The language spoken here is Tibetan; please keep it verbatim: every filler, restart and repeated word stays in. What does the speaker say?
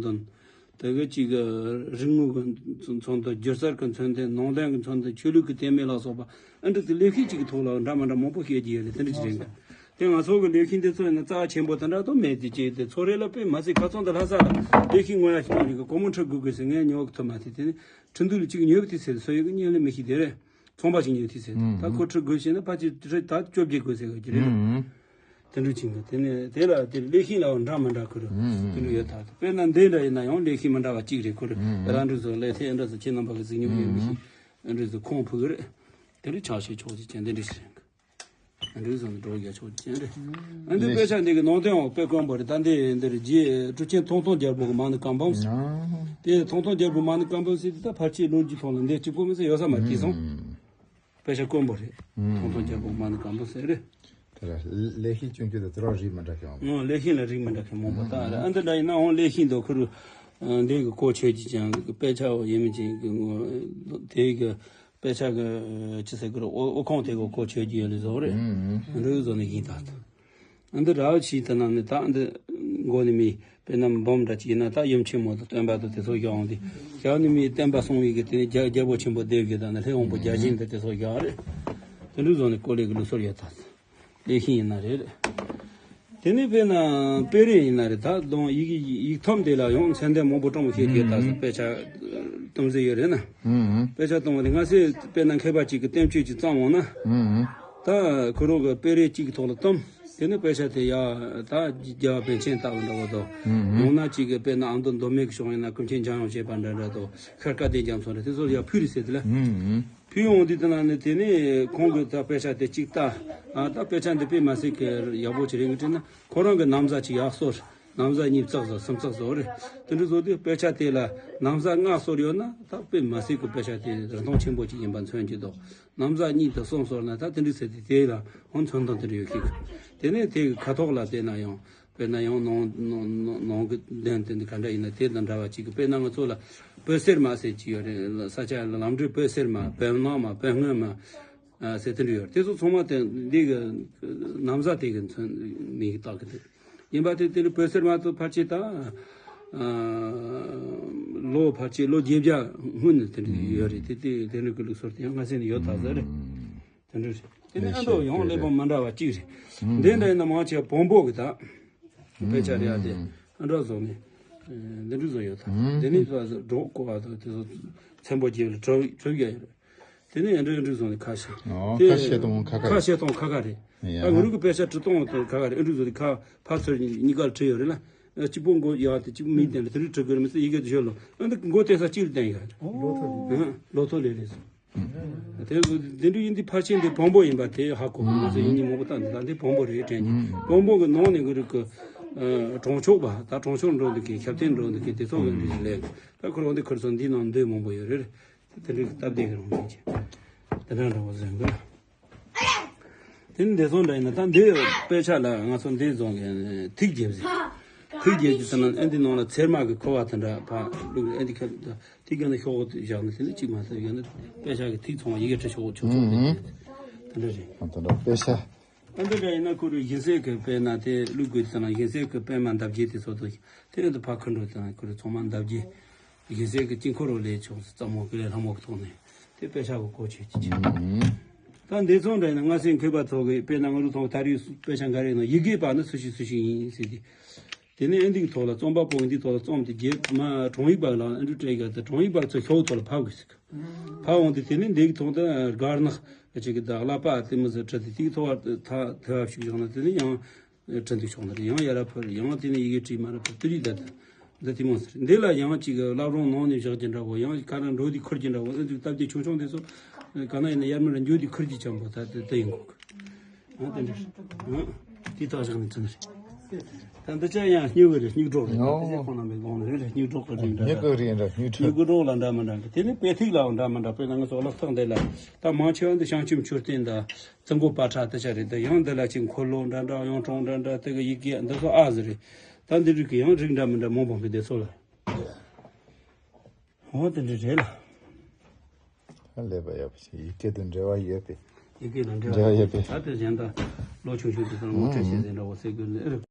དོན། དེ་ག་གཅིག་གི་རིག་དངོས་ཀྱི་མཚོན་དོན། སྒྱུ་རྩལ་གྱི་མཚོན་དོན། ནང་བསྟན་གྱི་མཚོན་དོན། ཆོས་ལུགས་ཀྱི་དད་མོས་ལ་སོགས་པ་ཨ་འདྲ་དེ་ལེགས་ཤོས་གཅིག་གི་ཐོག་ལ་འདྲ་མི་འདྲ་མང་པོ་བཤད་ཀྱི་ཡོད་རེད། དེ་འདྲ་ཅིག་རེད་འགའ། དེ་ང་ཚོ་གི་ལེགས་ཤོས་འདི་ཚོ་ཡིན་ན་རྩ་ཆེན་པོ་དེ་འདྲ་དོ་མེད་དེ་བྱས་ཏེ་ཚོ་རེ་ལ་དཔེ་མ་སྲིད་ཁ་ཚང་དུ་ལྷ་ས་ལ་ལེགས་ཤོས་ངོ་ཡ་ཞིག་གཏོང་རྒྱུ་གི་སྒོར་མོ་ཁྲི་དགུ་དགོས་ཟེར། ངས་ཉོ་གི་ཐུབ་མ་ཐུབ། དེ་ནི་ཁྲི་འདུག་ལ་གཅིག་ཉོས་པ་དེ་ཟེར་སོ་ཡོད་གི་ཉོས་ལ་མི་ཤེས་དེ་རེད། ཚོང་པ་ཞིག་ཉོས་དུས་ཟེར། ད་ཁོ་ཁྲི་དགུ་བྱས་ན་ཕལ་ཆེར་ཁྲི་ད་བཅོ་བརྒྱད་དགོས་ཟེར་གི་རེད། དེ་འདྲ་ཅིག་གི་དེ་ནས་དེ་ལ་དེ་ལེགས་ཤོས་ལའང་འདྲ་མི་འདྲ་ཁོ་རུ་དེ་འདྲ་ཡོད་ད། དཔེར་ན་འདི་འདྲ་ཡིན་ན་ཡང་ལེགས་ཤོས་མི་འདྲ་བ་གཅིག་རེད། ཁོ་རུ་རང་འདྲ་བཟོ་ལས་དེ་འདྲ་བཟོ་ཁྱེད་རྣམ་པ་གི་གཟིགས་མྱོང་ཡོད་མི་ཤེས། འདྲ་བཟོ་ཁོང་ཕུ་གི་རེད། དེ་རུ་ཆ་ཤས་ཆོག་ཅིག་ཅན་དེ་འདྲ་ཞིག་རེད། འདྲ་བཟོ་འདྲ་རྒྱ་ཆོག་ཅན་རེད། ཨ་འདི་དཔེ་ཆ་འདི་གི་ནང་དོན་འོག་དཔེ་དཀོན་པོ་རེད། ད་འདི་འདིར་རྗེ་གྲུབ་ཆེན་ཐང་སྟོང་རྒྱལ་པོ་གི་མ་ཎི་བཀའ་འབུམ། དེ་ཐང་སྟོང་རྒྱལ་པོ་མ་ཎི་བཀའ་འབུམ་ཟེར་དེ་ད་ཕལ་ཆེར་ལོ་རྒྱུས་ཐོག་ལ་འདི་གཅིག་པོ་མི་ཟེར་ཡོད་ས་མ་རེད། དེང་སང་དཔེ་ཆ་དཀོན་པོ་རེད། ཐང་སྟོང་རྒྱལ་པོ་མ་ཎི་བཀའ་འབུམ་ཟེར་རེད། དེ་ལ་ལེགས་ཤོས་ཆུང་ཆུང་དེ་ཚོ་རང་རིགས་མི་འདྲ་ཁྱོད། ཨོ་ལེགས་ཤོས་ལ་རིགས་མི་འདྲ་ཁྱོད་མང་པོ་ད་རེད། ཨ་འདི་འདྲ་ཡིན་ན་ཨོ་ལེགས་ཤོས་འདི་ཁུ་རུ་འདི་གི་གོ་ཆོད་ཀྱི་ཅན་གི་དཔེ་ཆ་ཡིན་མིན་ཅན་གི་དེ་གི་དཔེ་ཆ་གི་ཅི་ཟེར་གི་རེད། ཨོ་ཨོ་ཁོང་དེ་གི་གོ་ཆོད་ཀྱི་ཡོད་ལེ་བཟོ་རེད། འདི་བཟོ་ནི་ཡིན་ད། འདི་ར་བ་ཆི་དེ་ནང་ནས་ད་འདི་མགོ་ནས་མི་དཔེར་ན་འབུམ་འདྲ་ཅིག་ཡིན་ན་ད་ཡུམ་ཆེན་མོ་དང་སྟོན་པ་དང་དེ་ཚོ་བཞག་འོང་དུས་བཞག་ནས་མི་བསྟན་པ་སྲུང་བའི་གི་དེ་ནས་རྒྱལ་རྒྱལ་པོ་ཆེན་པོ་སྡེ་དགེ་དང་ནི་ལྷའི་དབང་པོ་བརྒྱ་བྱིན་དང་དེ་ཚོ་བཞག་རེད། དེ་འདྲ་བཟོ་ནས་ཀོ་ལེ་གི་ལུགས་སྲོལ་ཡོད་ད། ལེགས་ཤོས་ཡིན་ན་རེད། དེ་ནས་དཔེར་ན་དཔེ་རིས་ཡིན་ན་རེད། ད་དང་ཡིག་ཡིག་ཐོམ་དེ་ལ་ཡང་མཚན་ལྡན་མང་པོ་སྤྲང་བོ་ཤེས་ཀྱི་ད་དཔེ་ཆ་གཏོང་ཟེར་ཡོད་རེད་ན། དཔེ་ཆ་གཏོང་བ་དེ་སྔ་སེ་དཔེར་ན་མཁས་པ་གཅིག་གི་བསྟན་བཅོས་ཅིག་བརྩམས་འོང་ན། ད་ཁོ་རང་གི་དཔེ་རིས་གཅིག་གི་ཐོག་ལ་བཏོན། དེ་ནས་དཔེ་ཆ་དེ་ཡ་ད་རྒྱལ་བ་པཎ་ཆེན་ལྟ་བུ་འདྲ་བོ་དང་། ཡང་ན་གཅིག་གི་དཔེར་ན་ཨ་མདོ་མདོ་སྨད་ཀྱི་ཕྱོགས་ཡིན་ན་ཀུན་མཁྱེན་འཇམ་དབྱངས་བཞད་པ་འདྲ་འདྲ་དང་ཤར་སྐལ་ལྡན་རྒྱ་མཚོ་འདྲ་དེ་ཚོ་ཡ་ཕུལ་རེད་ཟེར་དེ་ལ། ཕུལ་ཡོང་དུས་དེ་ན་ནི་དེ་ནས་ཁོང་གིས་ད་དཔེ་ཆ་དེ་གཅིག་ལྟ། ཨ་ད་དཔེ་ཆ་འདི་དཔེ་མ་སྲིད་ཀྱི་ཡག་པོ་ཅིག་རེད་ངས་དྲན་ན་ཁོ་རང་གི་ན་བཟའ་ཅིག་ཡག་བཟོ། ན་བཟའ་གཉིས་བཙགས་བཟོ་གསུམ་བཙགས་བཟོ་རེད། དེ་འདྲ་བཟོ་དུས་དཔེ་ཆ་དེ་ལ་ན་བཟའ་ལྔ་བཟོ་ཡོད་ན་ད་དཔེ་མ་སྲིད་ཀྱི་དཔེ་ཆ་དེ་རིན་ཐང་ཆེན་པོ་ཅིག་ཡིན་པ་མཚོན་གྱི་འདུག་ན་བཟའ་གཉིས་དང་གསུམ་བཟོ་ན་ད་དེ་འདྲ་ཟེར་དུས་དེ་ལ་ཧོན་མཚོན་སྟངས་དེ་འདྲ་ཡོད་ཤིག་དེ་ནས་དེ་གི་ཁ་ཐོག་ལ་བལྟས་ན་ཡང་། དཔེར་ན་ཡང་ནང་ནང་ནང་ནང་གི་གདན་དེ་འདི་ག་འདྲ་ཡིན་ན་དེ་དང་འདྲ་བ་གཅིག་གི་དཔེར་ན་ང་ཚོ་ལ་བོད་གསེར་མ་ཟེར་གྱི་ཡོད་རེད། ས་ཆ་ལ་ལམ་འགྲོའི་བོད་གསེར་མ་བོད་ནག་མ་བོད་སྔོན་མ་ཟེར་དེ་འདྲ་ཡོད་རེད། དེ་ཚོ་ཚང་མ་དེ་འདི་གི་ན་བཟའ་དེ་གི་མཚོན་མིང་གི་བཏགས་གི་འདུག་ཡིན་པ་དེ་དེ་ནི་བོད་གསེར་མ་ཚོ་ཕལ་ཆེར་ད་ལོ་ཕལ་ཆེར་ལོ་བརྒྱད་བརྒྱ་སྔོན་ནས་དེ་འདྲ་ཡོད་རེད། དེ་དེ་དེ་འདྲ་གི་ལུགས་སྲོལ་དེ་ཡང་སྔ་ས་ནས་ཡོད་ད་ཟེར་རེད། དེ་འདྲ་རེད། དེ་ནས་ཨ་མདོ་ཡང་གླེགས་བམ་མ་འདྲ་བ་གཅིག་རེད། འདི་འདྲ་ཡིན་ན་མང་ཆེ་བ་བོན་པོ་གི་ད། དཔེ་ཆ་རེད་ཨ་དེ། ཨ་འདྲ་བཟོ་ནས། འདི་འདྲ་བཟོ་ཡོད་ད། དེ་ནས་བཟོ་སྒྲོག་གོ་བ་དང་དེ་ཚོ་ཚན་པོ་རྒྱས་ལ་གྲུབ་གྲུབ་ཡ་ཡོད་རེད། དེ་ནས་ཨ་འདྲ་ཨ་འདྲ་བཟོ་ནས་ཁ་ཤས། ཨོ་དེ་ཁ་ཤས་གཏོང་ཁ་ཁ་ཁ་རེད། ཤས་གཏོང་ཁ་ཁ་རེད། ཡ། ད་ང་རང་གི་དཔེ་ཆ་འབྲི་སྟངས་དང་ཁ་ཁ་རེད། ཨ་འདྲ་བཟོ་དེ་ཁ་ཕར་ཚུར་གཉིས་ཀ་ལ་བྲིས་ཡོད་རེད་ལ། གཅིག་པོ་མགོ་ཡག་དེ་གཅིག་པོ་མིང་བསྟན་ལ་དེ་འདྲ་འབྲི་དགོས་རེད་མི་ཚེ་ཡི་གེ་དེ་ཤོད་ལོ། ཨ་འདི་མགོ་བསྟན་ས་གཅིག་ལ་བསྟན་ཡོད་རེད། ལོ་ཐོ་ལེ་ལེ་སོ། དེ་འདི་འདྲ་ཡིན་དུས་ཕལ་ཆེར་འདི་བོན་པོ་ཡིན་པ་དེ་ཧ་གོ་མི་ཚེ་ཡིན་གཉིས་མང་པོ་བཏང་འདི་ད་འདི་བོན་པོ་རེད་དྲན་གྱི། བོན་པོ་གི་ནང་ནས་གི་རིགས་གི་གྲོང་ཆོག་པ་ད་གྲོང་ཆོག་འགྲོ་འདུག་གི་ཁྱབ་བརྡལ་འགྲོ་འདུག་གི་དེ་ཚོ་གི་འདི་ལས་ད་ཁོ་རང་འདི་ཁུར་སོང་འདི་ནང་འདོད་མང་པོ་ཡོད་རེད། དེ་འདྲའི་སྟབས་བདེ་གི་རང་བཞིན་གྱི་དེ་འདྲ་འདྲ་བོ་ཟེར་འདུག་དེ་ནི་བདེ་སོང་འདྲ་ཡིན་ན་ད་འདི་དཔེ་ཆ་ལ་ང་ཚོ་འདི་བཟོ་མཁན་ཐིག་རྒྱབ་ཟིན། ཐིག་རྒྱབ་ཀྱི་ཚེ་ན་ཨེ་འདི་ནང་ལ་ཚེར་མ་གི་ཁུ་བ་དེ་འདྲ་ཕ་བླུགས་ཨེ་འདི་ཁ་ཐིག་ཀྱང་ན་ཤོག་བཞག་ན་དེ་ནི་གཅིག་མ་ཐུབ་ཡོད་ན་དཔེ་ཆ་གི་ཐིག་ཚོང་བ་ཡི་གེ་བྲི་ཤོག་ཆོག་ཆོག་དེ་འདྲ་རེད། ཨ་དེ་འདྲ་དཔེ་ཆ། ཨ་འདི་འདྲ་ཡིན་ན་ཁོ་རུ་སྦྱིན་སྲེག་གི་དཔེར་ན་དེ་བླུགས་དགོས་དེ་ན་སྦྱིན་སྲེག་གི་པད་མ་འདབ་བརྒྱད་དེ་ཚོ་དང་དེ་ཨེ་འདི་ཕ་ཁུ་འགྲོ་དེ་ན་ཁོ་རུ་ཚང་མ་འདབ་བརྒྱད། སྦྱིན་སྲེག་གི་དཀྱིལ་འཁོར་རོ་ལས་ཆོག་ཙམ་མོ་ཀི་ལས་ལྷ་མོ་གི་ཐོག་ནས་དེ་དཔེ་ཆ་གི་གོ་ཆོད་ཀྱི་ཆེད། ད་འདི་ཚོ་འདྲ་ཡིན་ན་སྔ་སེ་མཁས་པ་ཚོ་གི་དཔེར་ན་ང་རུ་ཚོ་ད་རེས་དཔེ་ཆ་འགའ་རེ་ཡིན་ན་ཡི་གེ་པ་ནི་སུ་ཞིག་སུ་ཞིག་ཡིན་ཟེར་ཏེ། དེ་ནས་ཨེ་འདི་གི་ཐོག་ལ་རྩོམ་པ་པོ་གི་འདི་ཐོག་ལ་རྩོམ་དེ་རྒྱལ་མ་དྲུང་ཡིག་པ་ལ་ཨེ་འདྲ་སྤྲད་ག་ད་དྲུང་ཡིག་པ་ཚོ་ཤོག་ཐོག་ལ་ཕབ་དགོས་ཟེར་གི། ཕབ་འོང་དུས་དེ་ནས་འདི་གི་ཐོག་ཏུ་སྒར་ནག་ཅིག་གི་ད་ཀླད་པ་དེ་མི་ཟེར་ཁྲི་དེ་དེ་གི་ཐོག་ལ་ཐ་ཐེ་བ་ཞིག་བཞག་ན་དེ་ནས་ཡང་ཁྲི་འདུག་ཕྱོགས་ན་རེད། ཡང་ཡ་ར་ཕར་ཡང་དེ་ནས་ཡི་གེ་བྲིས་མ་ར་ཕར་དེ་རིགས་ད་འདི་དེ་མོ་ཟེར། འདི་ལ་ཡང་ཅིག་གི་བླ་བྲང་ནང་ནས་བཞག་རྒྱུ་འདྲ་བོ་ཡང་ཁ་ར་འགྲོ་དུས་ཁུར་རྒྱུ་འདྲ་བོ་ཨེ་འདུག་སྟབས་བདེ་ཆུང་ཆུང་དེ་ཚོ་ག་ན་ཡིན་ན་ཡར་མར་འགྱོ་དུས་ཁུར་རྒྱུ་ཅན་པོ་ད་དེ་དེ་ཡིན་གོ་གི། ཨ་དེ་འདྲ། ཨ་དེ་དག་བཞག་ནས་ཚུན་རེད། ད་འདི་ཅག་ཡང་སྨྱུ་གུ་རེད། སྨྱུག་སྒྲོག་རེད། ཨོ། ཁོང་རྣམ་པའི་དགོངས་ནས་རེད། སྨྱུག་སྒྲོག་གི་རིགས་འདྲ་སྨྱུ་གུ་རེད་འདྲ་སྨྱུ་ཁྲི། སྨྱུ་གུ་སྒྲོག་ལ་འདྲ་མི་འདྲ་གི། དེ་ནི་དཔེ་ཐིག་ལའང་འདྲ་མི་འདྲ། དཔེར་ན་ང་ཚོ་ཀློག་སྟེགས་འདི་ལ་ད་མང་ཆེ་བ་འདི་བྱང་ཆུབ་མཆོད་རྟེན་དང་རྩི་མགོ་པ་ཁྲ་དེ་ཆ་རེད། ད་ཡང་འདི་ལ་ཅིག་འཁོར་ལོ་འདྲ་འདྲ་གཡུང་དྲུང་འདྲ་འདྲ་དེ་གི་ཡི་གེ་འདི་ཚོ་ཨ་ཟེར་རེད། ད་འདི་རིགས་ཀྱི་ཡང་རིགས་འདྲ་མི་འདྲ་མང་པོ་འདུག་དེ་ཚོ་ལ། འོ་དེ་འདྲ་རེད་ལ། ཧ་ལས་པ་ཡག་པོ་ཞིག་ཡི་གེ་དང་འབྲེལ་བ་ཡོད་པས། ཡི་གེ་དང་འབྲེལ་བ་ཡོད་པས། ད་དེ་གཞན་དག་ལོ་ཆུང་ཆུང་དེ་ཚོར་ངོ་སྤྲོད་བྱེད་ཟིན་འདྲ་བོ་ཟེར་དགོས་ནི་ཨེ་རེད།